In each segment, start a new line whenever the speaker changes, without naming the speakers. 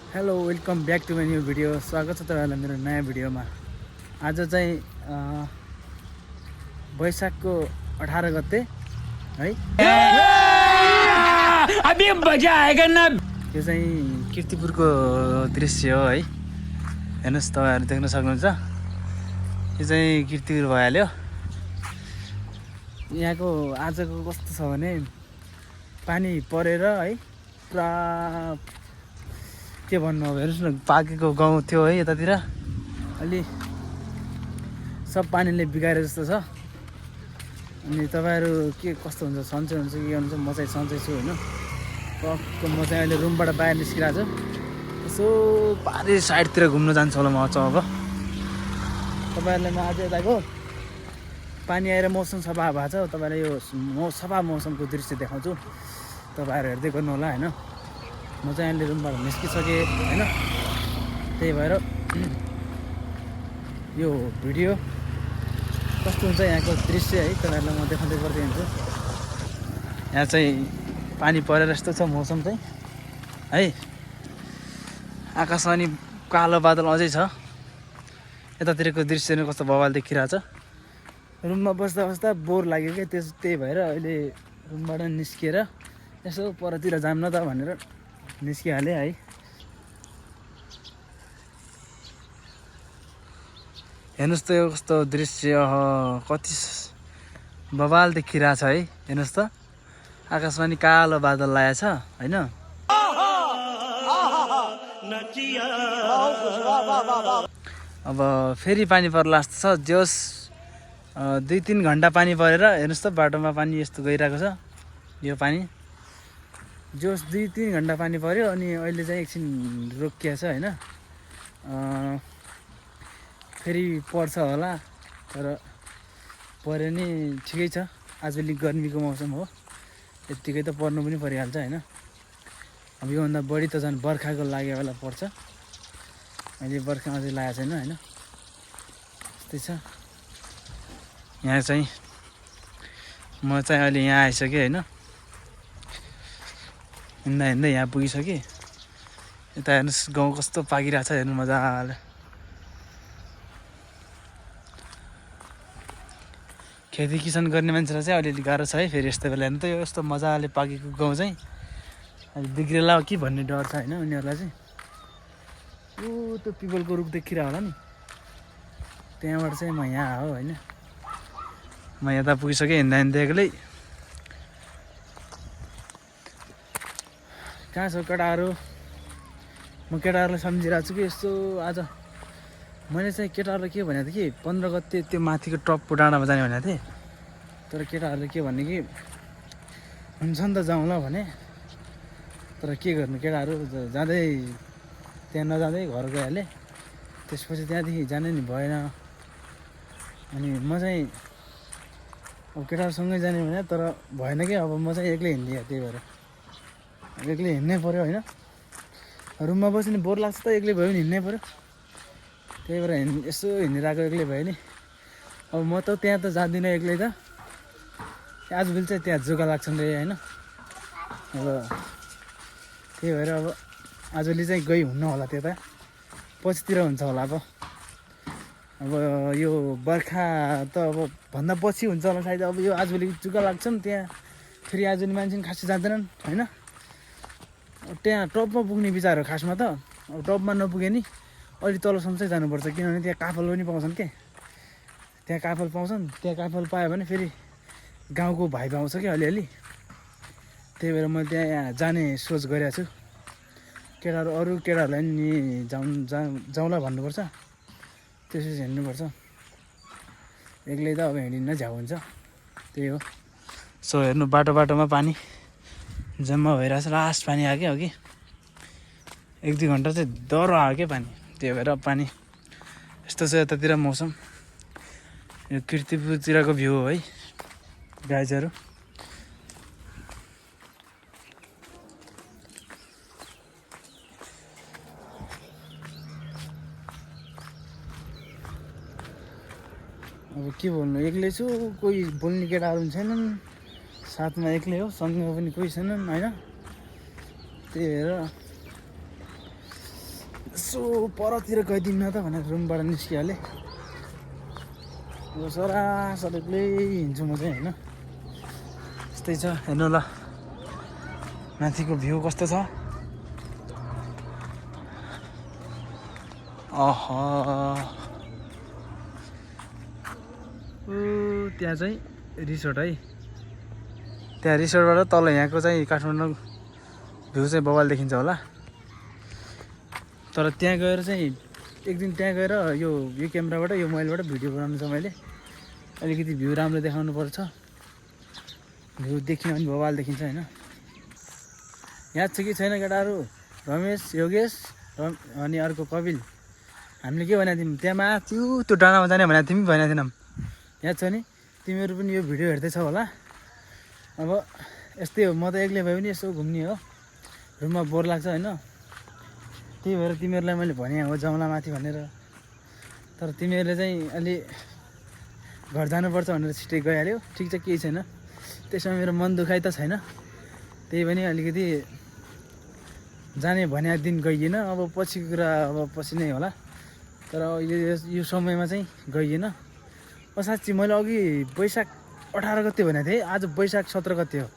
Hello welcome back to my new video. स्वागत छ तपाईँहरूलाई मेरो नयाँ भिडियोमा। आज चाहिँ वैशाखको 18 गते है।
अभी मजा आएगा ना।
यो चाहिँ कीर्तिपुरको दृश्य हो है। हेर्नुहोस् तपाईँहरू देख्न सक्नुहुन्छ। यो चाहिँ कीर्तिपुर भइहाल्यो। यहाँको आजको कस्तो छ भने पानी परेर है पुरा के भन्नु अब हेर्नुहोस् न, पाकेको गाउँ थियो है यतातिर, अलि सब पानीले बिगारे जस्तो छ। अनि तपाईँहरू के कस्तो हुन्छ, सन्चै हुन्छ कि के हुन्छ? म चाहिँ सन्चै छु होइन। टक्क म चाहिँ अहिले रुमबाट बाहिर निस्किरहेको छु। यसो पारी साइडतिर घुम्न जान्छु होला म अब। तपाईँहरूलाई म आज यताको पानी आएर मौसम सफा भएको छ, तपाईँलाई यो सफा मौसमको दृश्य देखाउँछु। तपाईँहरू हेर्दै गर्नु होला होइन। म चाहिँ अहिले रुमबाट निस्किसकेँ होइन। त्यही भएर यो भिडियो कस्तो हुन्छ यहाँको दृश्य है तपाईँहरूलाई म देखाउँदै गर्दै हुन्छु। यहाँ चाहिँ पानी परेर यस्तो छ मौसम चाहिँ है। आकाशमा नि कालो बादल अझै छ। यतातिरको दृश्य कस्तो बवाल देखिरहेछ। रुममा बस्दा बस्दा बोर लाग्यो क्या, त्यही भएर अहिले रुमबाट निस्किएर यसो परतिर जाऊँ न त भनेर निस्किहालेँ है। हेर्नुहोस् त यो कस्तो दृश्य, कति बवाल देखिरहेछ है। हेर्नुहोस् त आकाशमा नि कालो बादल लागेको छ होइन। अब फेरि पानी पर्ला जस्तो छ। जोस 2-3 घन्टा पानी परेर हेर्नुहोस् त बाटोमा पानी यस्तो गइरहेको छ। यो पानी जोस 2-3 घन्टा पानी पर्यो अनि अहिले चाहिँ एकछिन रोकिएको छ होइन। फेरि पर्छ होला, तर पऱ्यो नि ठिकै छ। आजभोलि गर्मीको मौसम हो, यत्तिकै त पर्नु पनि परिहाल्छ होइन। अब योभन्दा बढी त झन् बर्खाको लागेको बेला पर्छ। अहिले बर्खा अझै लागेको छैन होइन। त्यस्तै छ। यहाँ चाहिँ म चाहिँ अहिले यहाँ आइसकेँ होइन। हिँड्दा हिँड्दै यहाँ पुगिसकेँ। यता हेर्नुहोस् गाउँ कस्तो पाकिरहेको छ, हेर्नु मजाले। खेती किसान गर्ने मान्छेलाई चाहिँ अलिअलि गाह्रो छ है। फेरि यस्तो बेला हेर्नु त यो यस्तो मजाले पाकेको गाउँ चाहिँ अहिले बिग्रेला कि भन्ने डर छ होइन उनीहरूलाई चाहिँ। यो त्यो पिपलको रुख देखिरह होला नि, त्यहाँबाट चाहिँ म यहाँ हो होइन। म यता पुगिसकेँ हिँड्दा हिँड्दै एक्लै। कहाँ छ केटाहरू? म केटाहरूलाई सम्झिरहेको छु कि यस्तो आज मैले चाहिँ केटाहरूलाई के भनेको थिएँ कि 15 गते त्यो माथिको टपको डाँडामा जाने भनेको थिएँ। तर केटाहरूले के भन्ने कि हुन्छ नि त जाउँला भने। तर के गर्नु, केटाहरू जाँदै त्यहाँ नजाँदै घर गइहालेँ। त्यसपछि त्यहाँदेखि जानै नि भएन। अनि म चाहिँ अब केटाहरूसँगै जाने भने तर भएन कि अब म चाहिँ एक्लै हिँडिदिएँ। त्यही भएर एक्लै हिँड्नै पऱ्यो होइन। रुममा बस्यो नि बोर लाग्छ त, एक्लै भयो भने हिँड्नै पऱ्यो। त्यही भएर यसो हिँडिरहेको एक्लै भयो नि। अब म त त्यहाँ त जाँदिनँ एक्लै त। आजभोलि चाहिँ त्यहाँ जोगा लाग्छन् रे होइन। अब त्यही भएर अब आजभोलि चाहिँ गई हुन्न होला त्यता, पछितिर हुन्छ होला। अब यो बर्खा त अब भन्दा पछि हुन्छ होला सायद। अब यो आजभोलि जुका लाग्छ नि त्यहाँ, फेरि आजभोलि मान्छे पनि खासै जाँदैनन् होइन। त्यहाँ टपमा पुग्ने विचार हो खासमा त। अब टपमा नपुगे नि अलि तलसम्म चाहिँ जानुपर्छ, किनभने त्यहाँ काफल पनि पाउँछन् के। त्यहाँ काफल पाउँछन्, त्यहाँ काफल पायो भने फेरि गाउँको भाइ पाउँछ कि अलिअलि। त्यही भएर मैले त्यहाँ जाने सोच गरिरहेको छु। केटाहरू अरू केटाहरूलाई नि जाउँला भन्नुपर्छ, त्यसपछि हिँड्नुपर्छ। एक्लै त अब हिँडिन्न झ्याउ हुन्छ। त्यही हो। सो हेर्नु बाटो बाटोमा पानी जम्मा भइरहेछ। लास्ट पानी आयो क्या अघि 1-2 घन्टा चाहिँ डह्रो आयो क्या पानी। त्यही भएर पानी यस्तो छ यतातिर मौसम। यो कीर्तिपुरतिरको भ्यू हो है गाइजहरू। अब के भन्नु, एक्लै छु, कोही बोल्ने केटाहरू पनि छैनन् साथमा। एक्लै हो, सँगमा पनि कोही छैनन् होइन। त्यही भएर यसो परतिर गइदिउँ न त भनेर रुमबाट निस्किहालेँ। अब सरासरले हिँड्छु म चाहिँ होइन। यस्तै छ हेर्नु ल माथिको भ्यू कस्तो छ। अह त्यहाँ चाहिँ रिसोर्ट है। त्यहाँ रिसोर्टबाट तल यहाँको चाहिँ काठमाडौँ भ्यू चाहिँ बवाल देखिन्छ होला। तर त्यहाँ गएर चाहिँ एक दिन त्यहाँ गएर यो क्यामेराबाट यो मोबाइलबाट भिडियो बनाउनु छ मैले। अलिकति भ्यू राम्रो देखाउनु पर्छ। भ्यू देखिन पनि बवाल देखिन्छ होइन। याद छ कि छैन केटाहरू? रमेश, योगेश अनि अर्को कपिल हामीले के भनेको थियौँ त्यहाँ माथि त्यो डाँडामा जाने भनेको थियौँ भनेको थिएनौँ? याद छ नि? तिमीहरू पनि यो भिडियो हेर्दैछौ होला। अब यस्तै हो, म त एक्लै भए पनि यसो घुम्ने हो। रुममा बोर लाग्छ होइन। त्यही भएर तिमीहरूलाई मैले भने हो जाउँला माथि भनेर। तर तिमीहरूले चाहिँ अलि घर जानुपर्छ भनेर छिटै गइहाल्यो। ठिक छ केही छैन, त्यसमा मेरो मन दुखाइ त छैन। त्यही पनि अलिकति जाने भने दिन गइएन। अब पछिको कुरा अब पछि नै होला। तर यो समयमा चाहिँ गइएन। साँच्ची मैले अघि वैशाख 18 गते भनेको थिएँ, आज वैशाख 17 गते हो।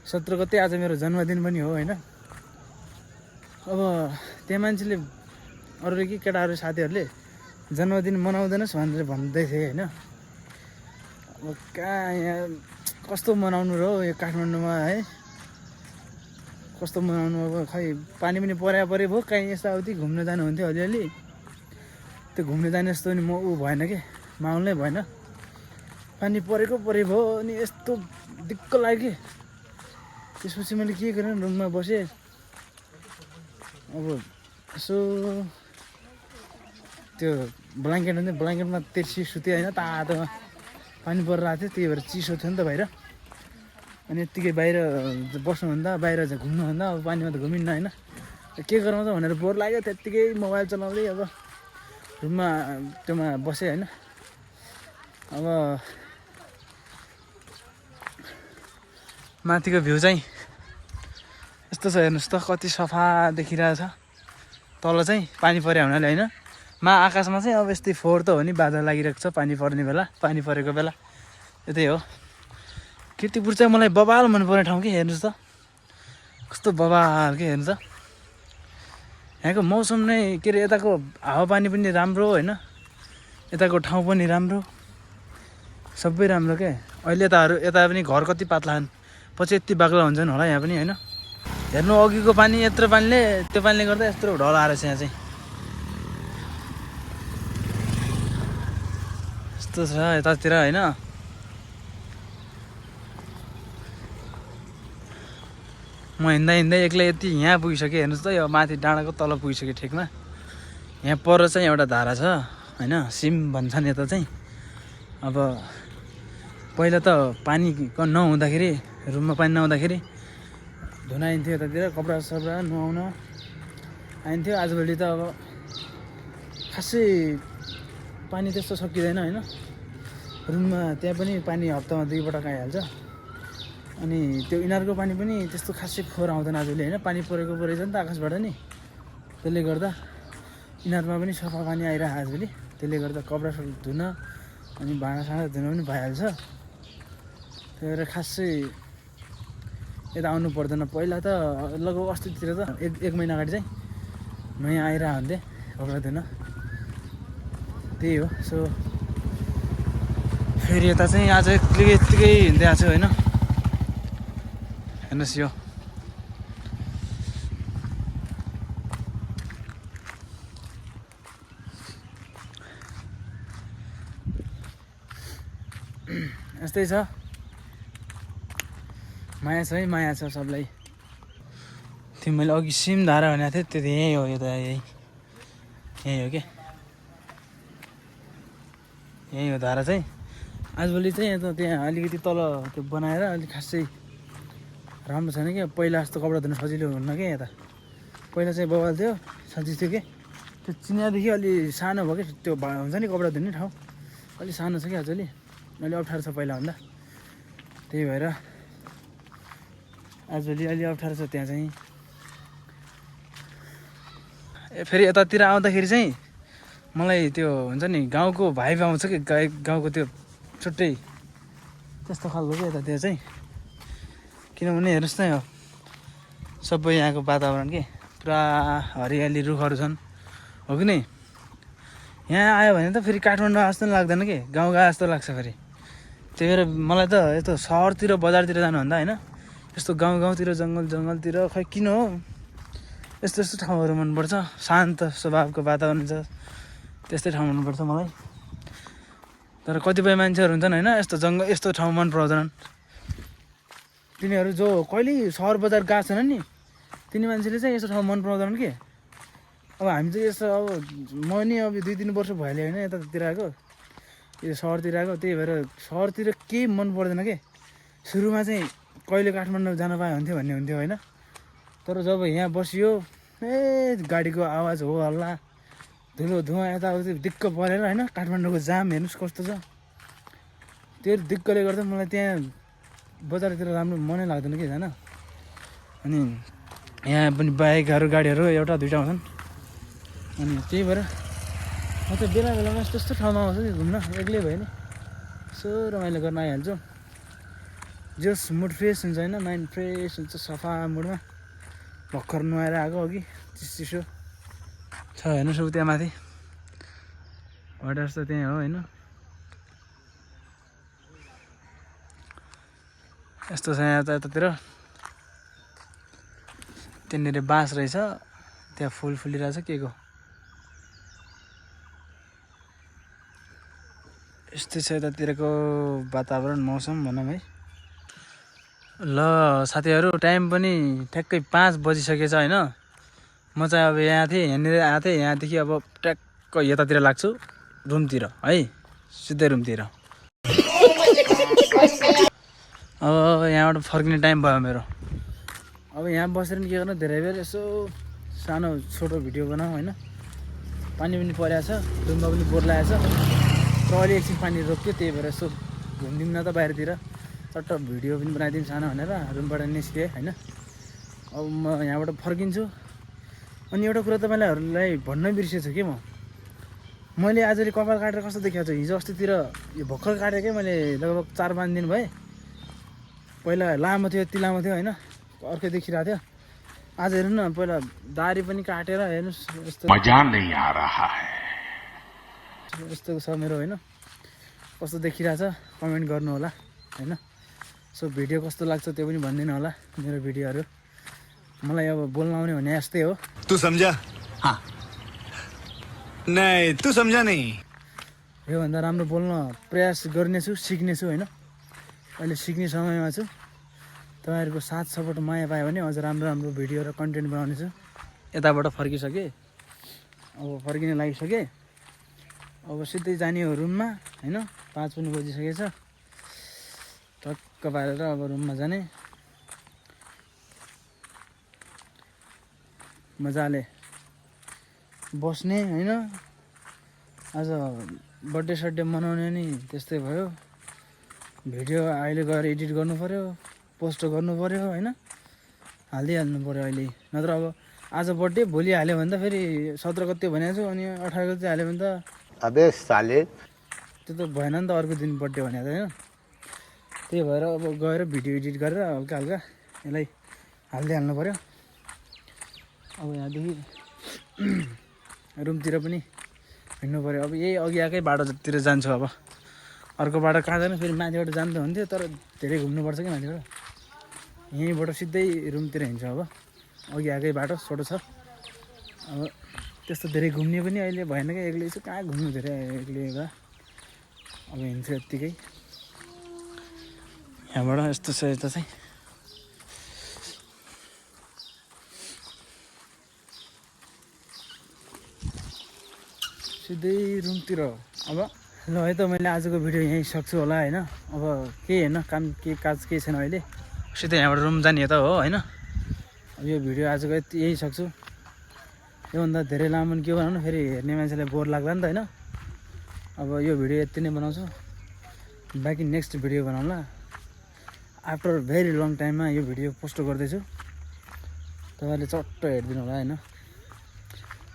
17 गते आज मेरो जन्मदिन पनि हो होइन। अब त्यहाँ मान्छेले अरूले कि केटाहरू साथीहरूले जन्मदिन मनाउँदैनस् भनेर भन्दै थिए होइन। अब कहाँ यहाँ कस्तो मनाउनु र यो काठमाडौँमा है, कस्तो मनाउनु। अब खै पानी पनि परे भयो। कहीँ यताउति घुम्न जानुहुन्थ्यो अलिअलि। त्यो घुम्न जाने जस्तो नि म भएन कि, माहौल नै भएन। पानी परे भयो अनि यस्तो दिक्क लाग्यो कि त्यसपछि मैले के गरेँ रुममा बसेँ। अब यसो त्यो ब्ल्याङ्केट हुन्थ्यो, ब्ल्याङ्केटमा तेर्सी सुतेँ होइन। तातोमा पानी परिरहेको थियो, त्यही भएर चिसो थियो नि त बाहिर। अनि यत्तिकै बाहिर बस्नुभन्दा बाहिर चाहिँ घुम्नुभन्दा अब पानीमा त घुमिन्न होइन। के गरौँ त भनेर बोर लाग्यो। त्यत्तिकै मोबाइल चलाउँदै अब रुममा त्योमा बसेँ होइन। अब माथिको भ्यू चाहिँ यस्तो छ हेर्नुहोस् त, कति सफा देखिरहेछ। तल चाहिँ पानी परे हुनाले होइन। आकाशमा चाहिँ अब यस्तै फोहोर त हो नि, बादल लागिरहेको छ पानी पर्ने बेला, पानी परेको बेला। यतै हो। कीर्तिपुर चाहिँ मलाई बबाल मनपर्ने ठाउँ कि हेर्नुहोस् त, कस्तो बबाल के हेर्नु त। यहाँको मौसम नै के अरे, यताको हावापानी पनि राम्रो होइन, यताको ठाउँ पनि राम्रो, सबै राम्रो क्या। अहिले यता पनि घर कति पातला छन्, पछि यति बाक्लो हुन्छन् होला यहाँ पनि होइन। हेर्नु अघिको पानी यत्रो पानीले, त्यो पानीले गर्दा यत्रो ढल आएर छ यहाँ चाहिँ। यस्तो छ यतातिर होइन। म हिँड्दा एक्लै यति यहाँ पुगिसकेँ हेर्नुहोस् त। यो माथि डाँडाको तल पुगिसकेँ ठेकमा। यहाँ पर चाहिँ एउटा धारा छ होइन, सिम भन्छन् यता चाहिँ। अब पहिला त पानी नहुँदाखेरि, रुममा पानी नहुँदाखेरि धुन आइन्थ्यो यतातिर, कपडा सपडा नुहाउन आइन्थ्यो। आजभोलि त अब खासै पानी त्यस्तो सकिँदैन होइन। रुममा त्यहाँ पनि पानी हप्तामा 2 पटक आइहाल्छ। अनि त्यो इनारको पानी पनि त्यस्तो खासै फोहोर आउँदैन आजभोलि होइन। पानी परेको रहेछ नि त आकाशबाट नि, त्यसले गर्दा इनारमा पनि सफा पानी आइरहेको आजभोलि। त्यसले गर्दा कपडा धुन अनि भाँडासाँडा धुन पनि भइहाल्छ। त्यही भएर खासै यता आउनु पर्दैन। पहिला त लगभग अस्तितिर त एक महिना अगाडि चाहिँ नयाँ आइरहेको हुन्थेँ कपडा धुन। त्यही हो। सो फेरि यता चाहिँ आज यत्तिकै हिँड्दै आएको छु होइन। हेर्नुहोस् यो यस्तै छ। माया छ है, माया छ सबलाई। त्यो मैले अघि सिम धारा भनेको थिएँ, त्यो यहीँ हो। यो त यहीँ हो क्या, यहीँ हो धारा चाहिँ। आजभोलि चाहिँ यता त्यहाँ अलिकति तल त्यो बनाएर अलिक खासै राम्रो छैन क्या। पहिला जस्तो कपडा धुन सजिलो हुन्न क्या यता। पहिला चाहिँ बवाल थियो, सजिलो थियो कि। त्यो चिनादेखि अलि सानो भयो क्या, त्यो हुन्छ नि कपडा धुने ठाउँ अलि सानो छ क्या आजभोलि, अलि अप्ठ्यारो छ पहिलाभन्दा। त्यही भएर आजभोलि अलि अप्ठ्यारो छ त्यहाँ चाहिँ। फेरि यतातिर आउँदाखेरि चाहिँ मलाई त्यो हुन्छ नि गाउँको भाइब आउँछ कि गाउँको त्यो छुट्टै त्यस्तो खालको क्या यतातिर चाहिँ। किनभने हेर्नुहोस् न यो सबै यहाँको वातावरण के पुरा हरियाली रुखहरू छन् हो कि नै। यहाँ आयो भने त फेरि काठमाडौँ जस्तो पनि लाग्दैन कि गाउँ गए जस्तो लाग्छ फेरि। त्यही भएर मलाई त यस्तो सहरतिर बजारतिर जानुभन्दा होइन यस्तो गाउँतिर जङ्गलतिर खै किन हो यस्तो ठाउँहरू मनपर्छ। शान्त स्वभावको वातावरण छ त्यस्तै ठाउँ मनपर्छ मलाई। तर कतिपय मान्छेहरू हुन्छन् होइन यस्तो ठाउँ मन पराउँदैनन्। तिनीहरू जो कहिले सहर बजार गएको छैन नि तिनी मान्छेले चाहिँ यस्तो ठाउँ मन पराउँदैनन् कि। अब हामी चाहिँ यस्तो अब म नि अब 2-3 वर्ष भइहाल्यो होइन यतातिर आएको यो सहरतिर आएको। त्यही भएर सहरतिर केही मन पर्दैन के। सुरुमा चाहिँ कहिले काठमाडौँ जान पाए हुन्थ्यो भन्ने हुन्थ्यो होइन। तर जब यहाँ बसियो गाडीको आवाज हो हल्ला धुलो धुवा यताउति दिक्क परेर होइन काठमाडौँको जाम हेर्नुहोस् कस्तो छ। त्यो दिक्कले गर्दा मलाई त्यहाँ बजारतिर राम्रो मनै लाग्दैन कि जान। अनि यहाँ पनि बाइकहरू गाडीहरू एउटा दुइटा हुन्छन्। अनि त्यही भएर म त बेला बेलामा त्यस्तो ठाउँमा आउँछु कि घुम्न एक्लै भयो नि यसो रमाइलो गर्न आइहाल्छु। जस मुड फ्रेस हुन्छ होइन माइन्ड फ्रेस हुन्छ सफा मुडमा। भर्खर नुहाएर आएको अघि चिसो छ हेर्नुहोस् अब त्यहाँ माथि वाटर्स त त्यहाँ हो होइन। यस्तो छ यहाँ त यतातिर त्यहाँनिर बाँस रहेछ त्यहाँ फुल फुलिरहेछ के को यस्तै छ यतातिरको वातावरण मौसम भनौँ है। ल साथीहरू टाइम पनि ठ्याक्कै 5 बजिसकेछ होइन। म चाहिँ अब यहाँ थिएँ यहाँनिर आएको थिएँ यहाँदेखि अब ट्याक्क यतातिर लाग्छु रुमतिर है सिधै रुमतिर। अब यहाँबाट फर्किने टाइम भयो मेरो। अब यहाँ बसेर के गर्नु धेरै बेर यसो सानो छोटो भिडियो बनाऊ होइन। पानी पनि परेको छ रुममा पनि बोर लागेको छ र अहिले एकछिन पानी रोक्यो त्यही भएर यसो घुमिदिउँ न त बाहिरतिर चट्ट भिडियो पनि बनाइदिउँ सानो भनेर रुमबाट निस्केँ होइन। अब म यहाँबाट फर्किन्छु। अनि एउटा कुरा तपाईँलाई भन्न बिर्सेछु कि मैले आजले कपाल काटेर कस्तो देखाएको छु। हिजो अस्तितिर यो भर्खर काटेकै मैले लगभग 4-5 दिन भए। पहिला लामो थियो यति लामो थियो होइन अर्कै देखिरहेको थियो। आज हेर्नु न पहिला दाढी पनि काटेर हेर्नुहोस् यस्तो
मजा नहीं आ रहा है।
यस्तो छ मेरो होइन। कस्तो देखिरहेछ कमेन्ट गर्नु होला होइन। सो भिडियो कस्तो लाग्छ त्यो पनि भनिदिनु होला। मेरो भिडियोहरू मलाई अब बोल्न आउने भने यस्तै हो।
तू समझा? हाँ नहीं तू समझा नहीं।
योभन्दा राम्रो बोल्न प्रयास गर्नेछु सिक्नेछु होइन। अहिले सिक्ने समयमा छु। तपाईँहरूको साथ सपोर्ट माया पायो भने अझ राम्रो भिडियो र कन्टेन्ट बनाउनेछु। यताबाट फर्किसकेँ अब फर्किने लागिसकेँ। अब सिधै जाने हो रुममा होइन। 5 पनि बजिसकेछ टक्क पारेर अब रुममा जाने मजाले बस्ने होइन। आज बर्थडे सड्डे मनाउने नि त्यस्तै भयो। भिडियो अहिले गएर एडिट गर्नु पऱ्यो पोस्ट गर्नु पऱ्यो होइन। हालिदिइहाल्नु पऱ्यो अहिले नत्र अब आज बर्थडे भोलि हाल्यो भने त फेरि 17 गते भनेको छु अनि 18 गते हाल्यो भने त
अबे साले
त्यो त भएन नि त अर्को दिन बर्थडे भनेको त होइन। त्यही भएर अब गएर भिडियो एडिट गरेर हल्का यसलाई हालिदिइहाल्नु पऱ्यो। अब यहाँदेखि रुमतिर पनि हिँड्नु पऱ्यो। अब यही अघि आएकै बाटोतिर जान्छु। अब अर्को बाटो कहाँ जानु फेरि माथिबाट जानु हुन्थ्यो तर धेरै घुम्नुपर्छ कि माथिबाट। यहीँबाट सिधै रुमतिर हिँड्छ। अब अघि आएकै बाटो छोटो छ। अब त्यस्तो धेरै घुम्ने पनि अहिले भएन क्या एक्लै छु कहाँ घुम्नु धेरै एक्लै भए। अब हिँड्छु यत्तिकै यहाँबाट यस्तो छ यता चाहिँ। सिधै रुमतिर अब ल है त मैले आजको भिडियो यहीँ सक्छु होला होइन। अब केही होइन काम के काज केही छैन अहिले सिधै यहाँबाट रुम जाने त हो होइन। अब यो भिडियो आजको यही सक्छु। योभन्दा धेरै लामो के बनाउनु फेरि हेर्ने मान्छेलाई बोर लाग्ला नि त होइन। अब यो भिडियो यति नै बनाउँछु बाँकी नेक्स्ट भिडियो बनाउँला। आफ्टर भेरी लङ टाइममा यो भिडियो पोस्ट गर्दैछु। तपाईँले चट्ट हेरिदिनु होला होइन।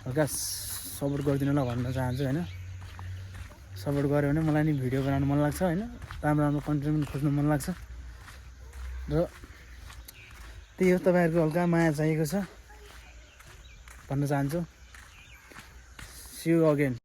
ल हल्का सपोर्ट गरिदिनु ल भन्न चाहन्छु होइन। सपोर्ट गऱ्यो भने मलाई नि भिडियो बनाउनु मन लाग्छ होइन, राम्रो राम्रो कन्टेन्ट पनि खोज्नु मन लाग्छ र त्यही हो, तपाईँहरूको हल्का माया चाहिएको छ भन्न चाहन्छु। See you again.